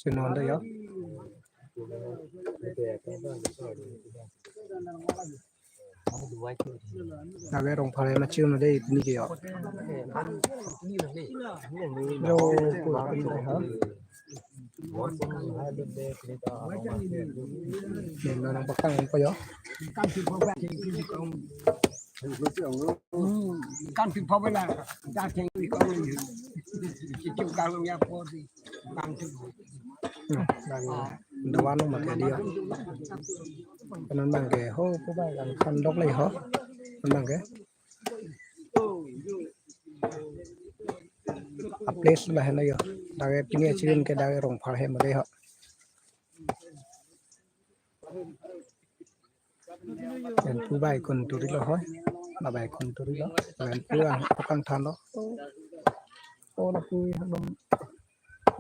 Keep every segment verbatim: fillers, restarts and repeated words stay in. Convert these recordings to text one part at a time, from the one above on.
Chino do yo. Lake Rongphar hem achiu na dei pini ke yo. Jo, pura pini dei ha. Nena nang pakang ko yo. Hmm, kan pi phawe la, da theng pi kong ni. Chichu kang ya po di, kan tu. Hmm, bang, dawan lo mati dia. Kanan bang ke ho, ko bang kan khandok le ho. Kanan bang ke. Place lahenlo yo. Lake pini achiu ke lake Rongphar hem le ho. Lapu bang kunturi lo ho. Bang kunturi lo. Lapu ang kangthan lo. Oh, lapu ang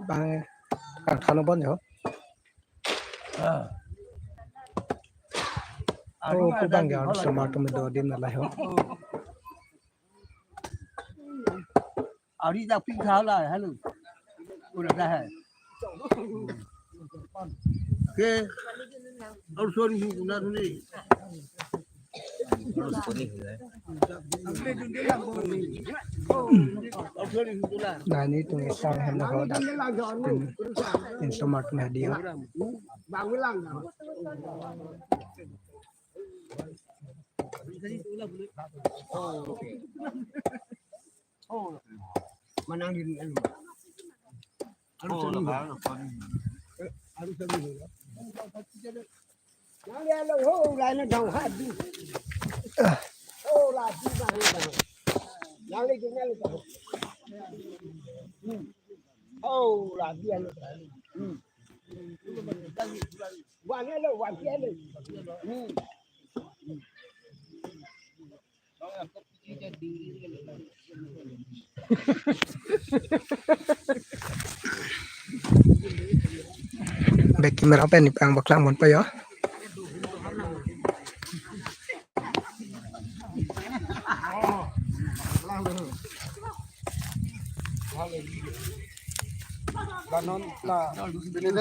bang kangthan lo bon yo. Oh, pu bang ya, osomar atum do adim nang lahai ho. Ari dak pik tha la, hello. Ula dah hai. Ke, aur soni hi guna duni. Aur soni hi guna. Nani tung isang hem na ho dak. Insomar atum hadi ho. Manang diri anu. Anu seni. Anu seni. Nang dia lo ho, lai na dong hadi. Ho, la di bang, bang. Nang le gini lo. Hmm. Ho, la di anu. Hmm. Wan lo, wan lo. Hmm. Back camera pen ni pang baklang mon pa yo.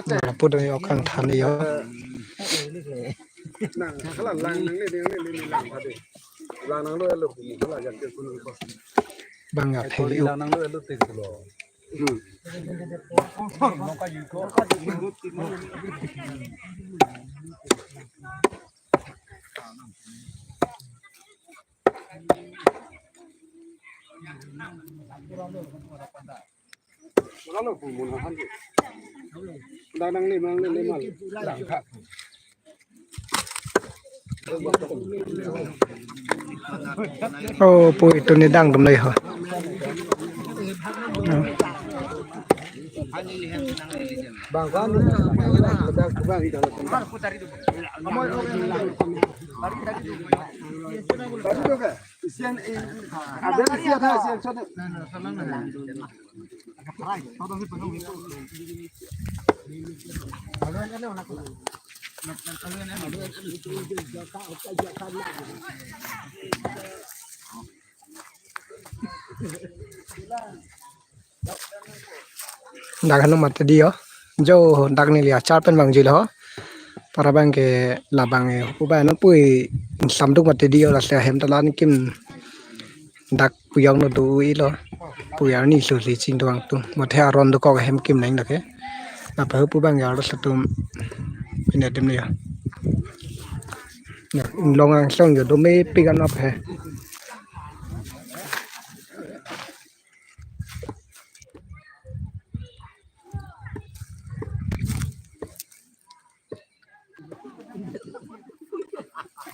Lapu do yo kangthan yo. Nang, hala lang nang le, nang le, nang le, lang tha de. Lang nang lo, lo, hala yan ke kunang ko. Bang ya, theli u. Lang nang lo, lo, te lo. Hmm. Oh, pu itum ni dang dum nai ho. Dak hanu mati di yo. Jo, dak neli achar pen vangji lo. Para bang ke labang e, pu bang no pui insam duk mati di yo, lasi ahem ta la-an kim dak puyang no do-i lo. Puyang ni suli ching do-ang tung. Mate aron dokok ahem kim nang dak ke. Lapu pu bang ya ro satum pine adim ya. Ya, inglong angsong yo do mepik an ap he.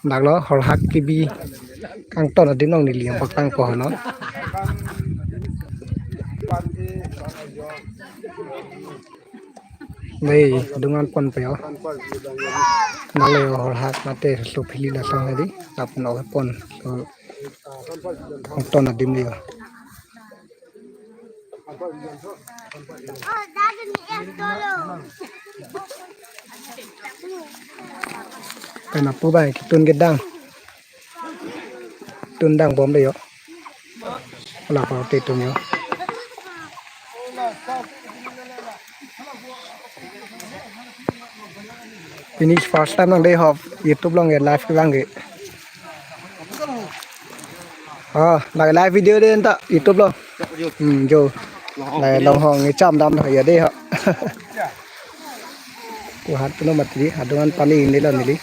Dak lo horhak kebi kangton adim along neli yang paklang po hano. Dei, dungan pon pe yo. Dak le horhak mate so phili la sang di, lapu no pon. So, kangton adim le yo. Pen apu bang ketun kedang. Tun dang bom de yo. Lapu te tun yo. Pini first time nang dei hop YouTube along ke live kevang ke. Oh, lake live video dei anta YouTube along. Hmm, jo. Lake longhong ichamdam tha ya dei ho. Ko hat puno mati dei, adung an pani inelo neli.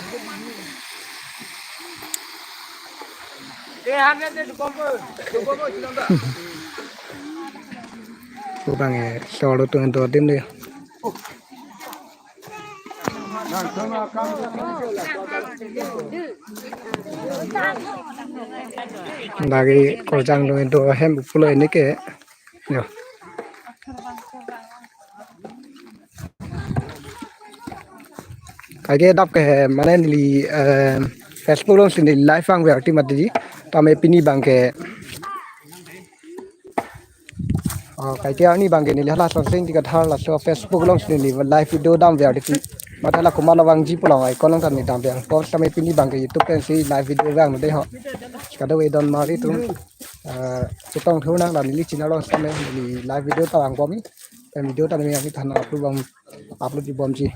Ko bang e, solo tung do dim dei. Lake korjang dong do hem pulo ini ke. Yo. Kaike adap ke mane neli, eh, Facebook alongsi neli live vangver ti mati dei. Tame pini bang ke Oh, kaike arni bang ke neli hala Songsing Ingti Kathar laso Facebook alongsi neli live video damver dei. Matha la komat lo vangji pulang ai kono tan neli damver. Ko tame pini bang ke YouTube pensi live video vang dei ho. Kadokave don mari atum. Eh, chetong thu nang la neli channel along tame neli live video ta vang bomji. Pen video ta neli yang than upload bom, upload ji bomji.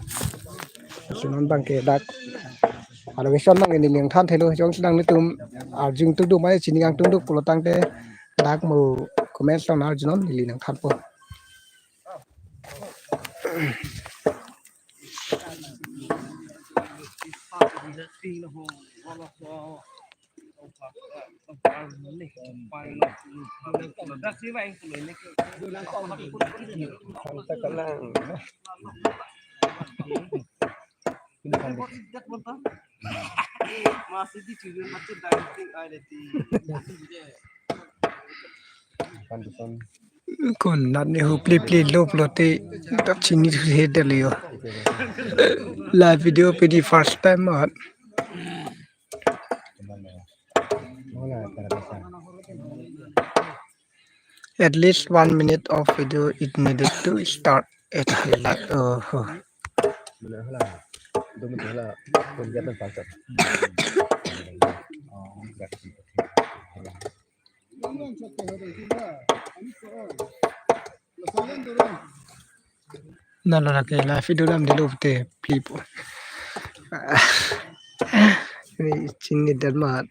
Lasi non bang ke dak location bang ke neli nangthan thelo, jongsi nanglitum arjung tuk do mane chini kangtung tuk pulo tangte dak mo comment along arjunon, neli nangthanpo. Kon nat ne hu pli pli lo pulote dak chini thu he dali yo. Live video pini first time mat. At least one minute of video is needed to start at highlight. Oh, oh. Nalo lake live video dam dei lo te clip. Ini chini dermat.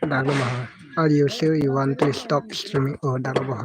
Dak lo ma. Are you sure you want to stop streaming? Oh, dak lo ma.